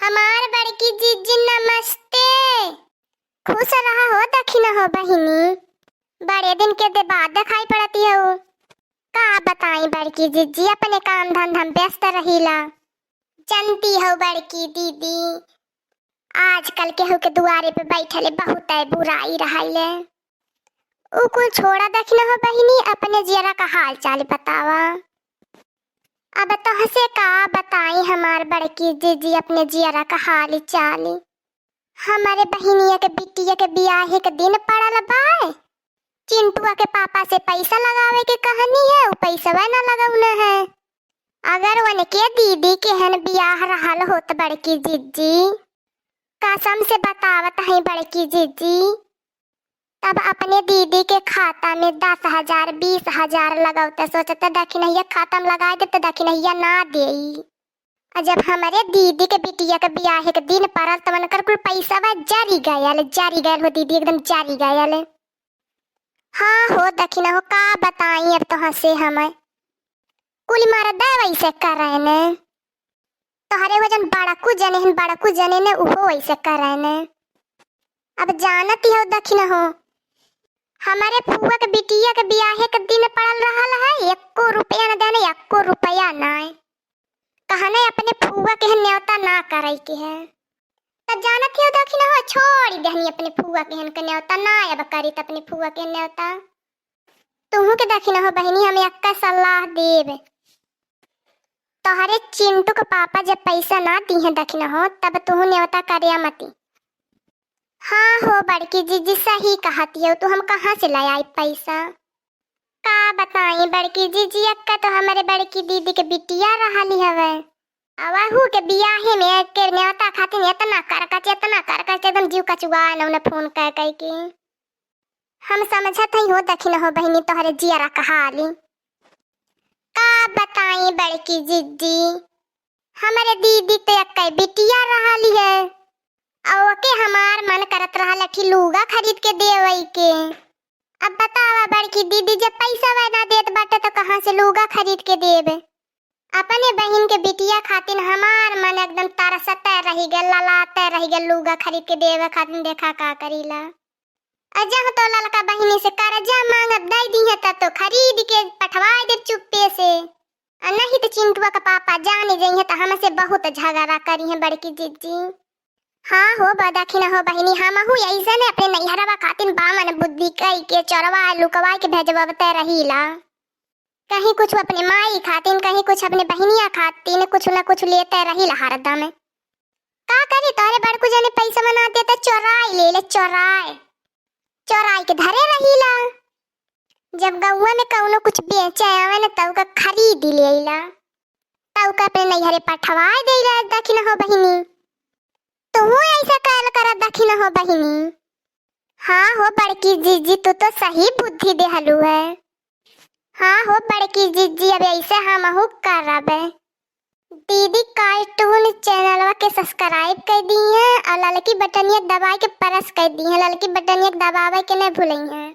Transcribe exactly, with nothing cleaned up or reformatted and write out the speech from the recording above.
हमार बड़की जिज्जी नमस्ते। खुश रहा हो दखिनहो बहिनी, बड़े दिन के दे बाद देखाई पड़ती हो। का बताई बड़की जिज्जी, अपने काम धंधा में व्यस्त रहीला। जानती हो बड़की दीदी, आजकल केहू के दुआरे पे बैठले बहुत बुराई रहले। उ कुल छोड़ा दखिनहो बहिनी, अपने जियरा का हाल चाल बतावा। अब तोहसे का बताई हमार बड़की जिज्जी, अपने जियरा का हाल चाल। हमरे बहिनिया के बिटिया के बियाहे के दिन पड़ल बा। चिंटुआ के पापा से पैसा लगावे के कहनी है, उ पैसवा ना लगौने है। अगर उनके दीदी के हन बियाह रहल होत बड़की जिज्जी, कसम से बतावत हई बड़की जिज्जी, तब अपने दीदी के खाता में दस हजार, बीस हजार लगौते, सोचते दखिनहिया खाता में लगाई देते, दखिनहिया ना देई। आ जब हमरे दीदी के बिटिया के बियाहे के दिन पड़ल, त उनकर कुल पैसवा जरी गयल, जरी गयल हो दीदी, एकदम जरी गयल। हाँ हो दखिनहो, का बताई अब तोहसे हम। कुल मरदे वैसे करेने। तोहरे वजन बड़कू जने हन, बड़कू जने ने उहो वैसे करेने। अब जानती हो दखिनहो, हमरे फुआ के बिटिया के बियाहे के दिन पड़ल रहल है, एको रुपया न देने, एको रुपया नाय। कहने अपने फुआ के न्योता ना करे के है। त जानत हो दखिनहो, छोड़ी देहनी अपने फुआ के हन के न्योता, ना अब करी त अपने फुआ के न्योता। तुहू के दखिनहो बहिनी, हम एक्का सलाह देब, तोहरे चिंटू के पापा जब पैसा ना दीहे दखिनहो, तब तुहू न्योता करे मती। हाँ हो बड़की जिज्जी, सही कहती हो तू, हम कहाँ से ले आई पैसा? का बताई बड़की जिज्जी, एक्का तो हमरे बड़की दीदी के बिटिया रहली हवे, आ वहू के बियाहे में के न्योता खातिर इतना करकच, इतना करकच, एकदम जीव कचुआ न उन्हें फोन कह कह के। हम समझत हई हो दखिनहो बहिनी तोहरे जियरा कहाली। का बताई बड़की जिज्जी, हमरे दीदी तो एक्के बिटिया रहली है, और ओके हमार मन करत रहल कि लूगा खरीद के देवई के। अब बतावा बड़की दीदी, जब पैसा वह ना देत बाटे तो कहाँ से लूगा खरीद के देबे? अपने बहिन के बिटिया खातिन हमार मन एकदम तरसते रहि गए, ललाते रहि गए लूगा खरीद के देवे खातिन। देखा का करीला। अजह तो ललका बहिनी से कर्जा मांगब, दई दीहे तब तो खरीद के पठवाए देब चुप्पे से। आ नहीं तो चिंटुआ का पापा जाने जइहे तो हमसे बहुत झगड़ा करिहे बड़की जिज्जी। हाँ हो बा दखिनहो बहिनी, हमहू ऐसे ने अपने नैहरवा खातिन बामन बुद्धि कई के चोरवा लुकवाई के भेजवते रहीला। कहीं कुछ अपने माई खातिन, कहीं कुछ अपने बहिनिया खातिन, कुछ न कुछ लेते रहीला हरदम। का करी, तोहरे बड़कू जने पैसा मना देते, चोराई ले ले, चोराए, चोराई के धरे रहीला। जब गौवा में कौनो कुछ बेचे आवे न, तब का खरीद ले अइला, तब का अपने नैहरे पठवाए देला दखिनहो बहिनी। तुहू ऐसा कैल करा दखिनहो बहिनी। हाँ हो बड़की जिज्जी, तू तो सही बुद्धि देहलू है। हाँ हो बड़की जिज्जी, अब ऐसे हमहू करब। दीदी कार्टून चैनलवा के सब्सक्राइब कर दीहे और ललकी बटनिया दबाए के प्रेस कर दीहे, ललकी बटनिया दबावे के नहीं भूलिहे।